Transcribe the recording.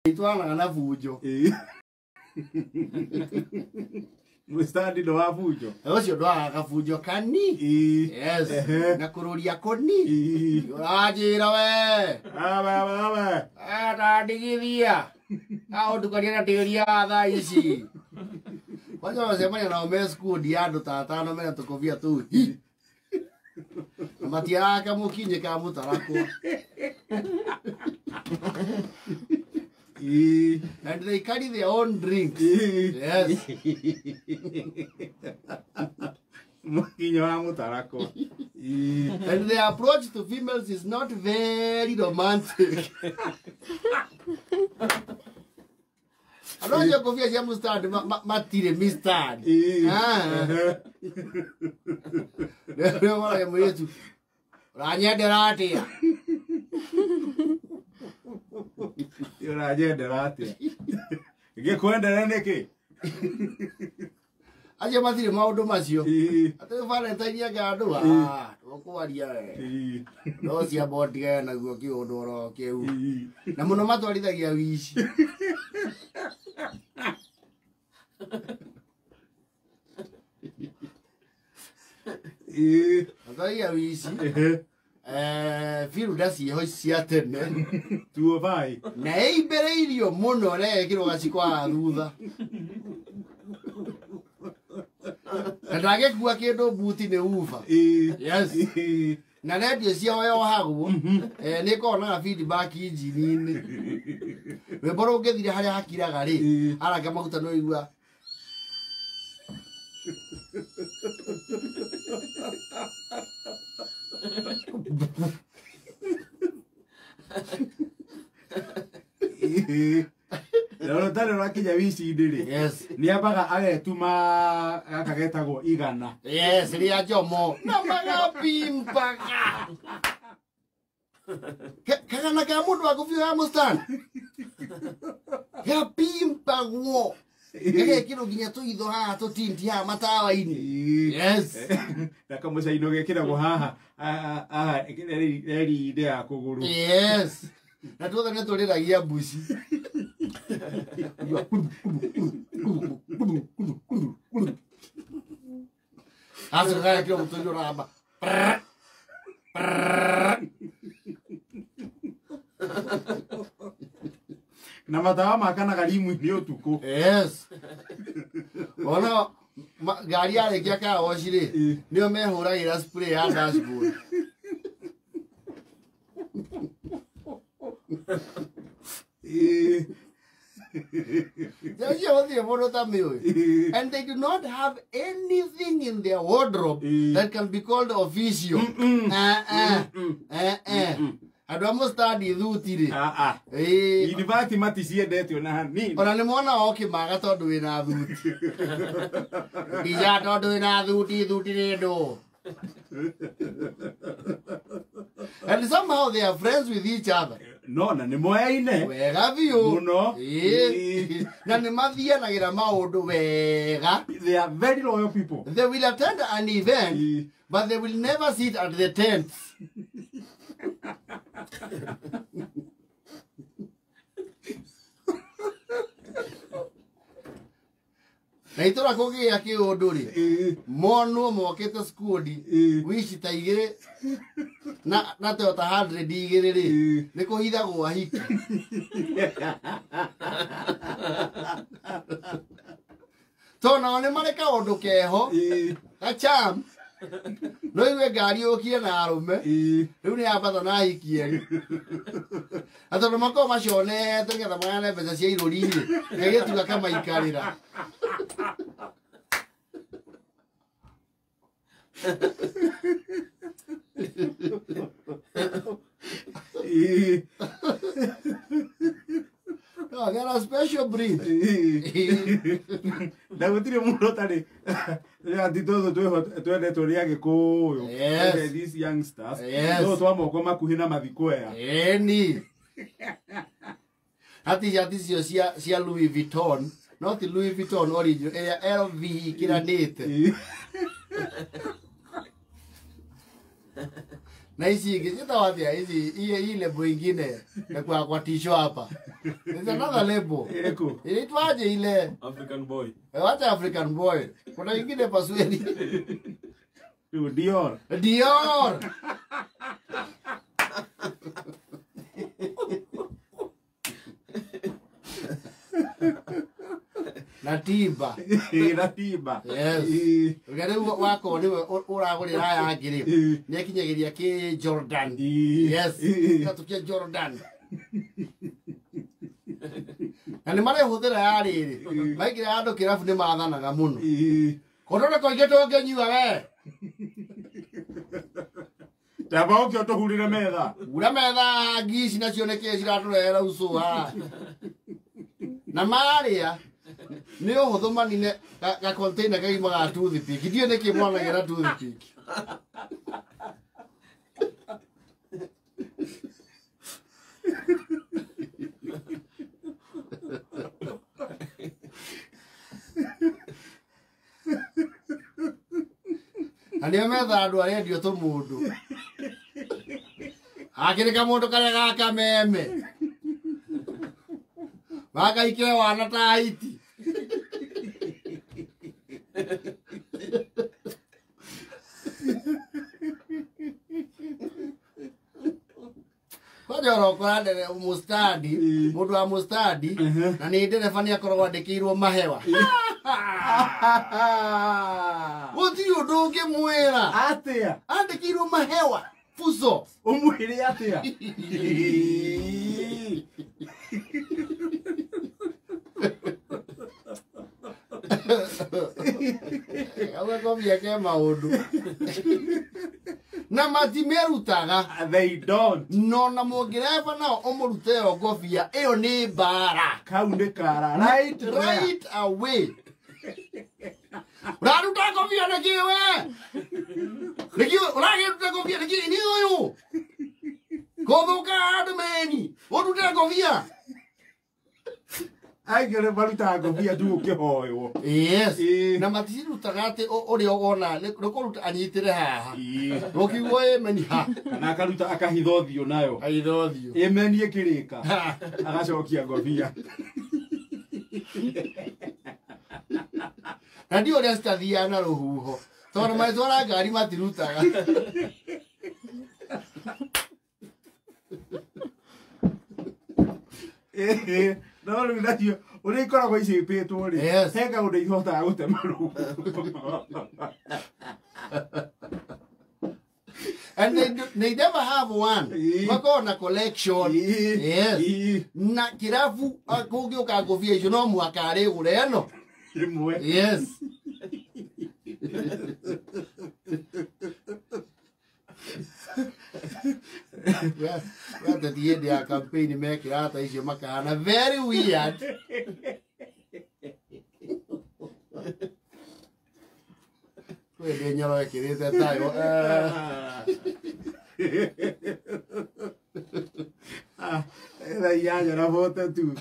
Itwaranaga na bunjo. Mũstandi ndo wa bunjo. Ũcio ndwagaga kabunjo kani. Yes. Na kũrũria kũni. Ũranjĩra we. Awe. Atandigithia. Aũndukania na tĩri ya thaa ici. Kwanza wacemania nao me skundi ya andũ ta atano mena tũkobia tũu. Hi. Na matiaraka mũkinyĩ ka mũtarakwa. And they carry their own drinks. Yes. Mũkinyĩ wa mũtarakwa. And their approach to females is not very romantic. Andũ acio kobia cia mũstandi matirĩ mistandi. Rĩu ũroragia mũirĩtu, ũranyendera atĩa? Ũranyendera atĩa? Ngĩkwendera nĩkĩ? Acio matirĩ maũndũ macio. Atĩ Valentine anga andũ, tũkwaria we. No ciamba ũtigane naguo kĩũndũ oro kĩu. Na mũno matwarithagia wici. Matwarithagia wici. Biruda ciĩho cia tene. Tuo bai. Na ĩimbĩrĩirio mũno na ĩgekĩrwo gaciko haha thutha. Na ndangĩkua kĩndũ mbuti nĩ uba. Yes. Na rendio ciao yohagwo, nĩ ĩkoragwo na feedback injini-inĩ. Rwĩmbo rũngĩthire harĩa hakiraga rĩ, aranga maguta nĩ ũigua. Na rũtarĩ rwakinya wici-inĩ rĩ, Yes. nĩ ambaga agetuma gaka getagwo igana. Yes, rĩa njomo. Na magapimpaga. Kagana ka mũndũ wa kũbio ya mũstani. Gapimpagwo. Gagekĩrwo nginya tũitho haha tũtinti haha matawa-inĩ. Yes. Na kamũcaino gekĩragwo haha haha reri-inĩ ya kũgũrũ. Yes. Na tuothe nĩ tũrĩragia mbuci. Acoka gagekĩrwo mũtũrirũ ũragamba. Na matawa makanaga rimu-inĩ ũtukũ. Yes. Ona ngari yarĩkia car wash rĩ, nĩo mehũragĩra spray ya dashboard. Acio gũtirĩ mũndũ ũtamĩũĩ. And they do not have anything in their wardrobe that can be called official. Andũ a mũstandi thuti rĩ. University maticiendete ona hanini. Ona nĩ mona ũkĩmaga tondũ wĩna thuti. Ndija tondũ wĩna thuti, thuti nĩ ndũ. And somehow they are friends with each other. No, na nĩ moyaine. Wega biũ. Mũno. Na nĩ mathianagĩra maũndũ wega. They are very loyal people. They will attend an event, but they will never sit at the tents. Na itũra kũgĩa kĩũndũ rĩ, monwo mokĩte skundi, wici ta igĩrĩ na Toyota 100 igĩrĩ rĩ, nĩ kũhithagwo ahiki. Tondũ nao nĩ marĩ kaũndũ keho, gacham, no igue ngari yũkire na arũme, rĩu nĩ yambata na ahiki erĩ. Na tondũ makoragwo maconete nĩgetha magane mbeca cia irũri rĩ, kairĩtu gakamaikarĩra. No, they're a special breed. Na gũtirĩ mũndũ ũtarĩ ati tũtũ twendetwo nĩ Agĩkũyũ. Yes. These youngsters. Yes. Tũtũ twa moko makuhĩ na mathikwea. Ĩni. Ati ati cio cia Louis Vuitton, no ti Louis Vuitton original, ĩrĩa LV ĩkĩranĩte. Na ici ingĩ ciĩtagwo atĩa ici hii lebo ingine na kwa tisho hapa. There's another label. Ĩrĩkũ? Inaitwaje ile? African boy. Wacha African boy. Kuna ingine paswedi. Rĩu Dior. Dior. Na timba. Na timba. Yes. Ũrĩa rĩu wakorwo nĩwe ũragũrĩra aya angĩ rĩ, nĩakinyagĩria kĩ Jordan. Yes. Kĩratũ kĩa Jordan. Na nĩ marehũthĩra ya rĩrĩ. Maingĩra handũ kĩrabu nĩ mathanaga mũno. Kũndũ nĩ kũingĩ tũngĩnyua we. Tamba ũke ũtũhurĩre metha. Hura metha ngi ici nacio nĩkĩĩ ciratũrehera ucũ haha. Na marĩa nĩ ũhũthũ manine ga container kagima ga toothpick. Ndiũĩ nĩkĩ monagĩra toothpick. Na nĩo metha andũ arĩa endio tũmũndũ. Gakĩ nĩ kamũndũ karĩa ga kameme. Magaikĩre wana ta hiti. Kwanja ũrokora mũstadi, mũndũ wa mũstadi, na nĩ ndereba nĩ akoragwo andĩkĩirwo mahewa. Gũtirĩ ũndũ ũngĩmwĩra. Atĩa? Andĩkĩirwo mahewa. Fuso. Ũmwĩre atĩa? Gakobia ke maũndũ. Na matimerutaga. They don't. No na mũngĩreba nao ũmũrute ĩyo ngobia ĩyo nĩ mbara. Kau nĩ kara. Right, right away. Ũraruta ngobia nĩkĩ we? Nĩkĩ ũragĩruta ngobia nĩkĩ nĩ ũyũ? Kũthũka andũ meni. Ũrute ngobia. Aingĩ marutaga ngobia tu ũkĩhoywo. Yes. Na maticirutaga atĩ ũrĩa wona nĩ kũruta anyitĩre haha. Ũkiugo ĩmeni ha. Kana akaruta akahitha ũthiũ nayo. Akahitha ũthiũ. Ĩmeni ĩkĩrĩka. Agacokia ngobia. Na ndiũ ũrĩa citathiaga na rũhuho. Tondũ magĩtwara ngari matirutaga. No rĩu nacio ũrĩa ikoragwo icĩpĩtwo rĩ, he kaũndũ ihotaga gũtema rũhuho. And they never have one. Makoragwo na collection. Yes. Na kĩrabu kũngĩũka ngũbia icio no mũhaka arĩgũre ĩno. Ĩmwe. Yes. Ateti hĩndĩ ya campaign mekĩra ta icio makahana very weird. Kwĩ ndĩ nyoro ĩkĩrĩte tayo. Thaa 8:42.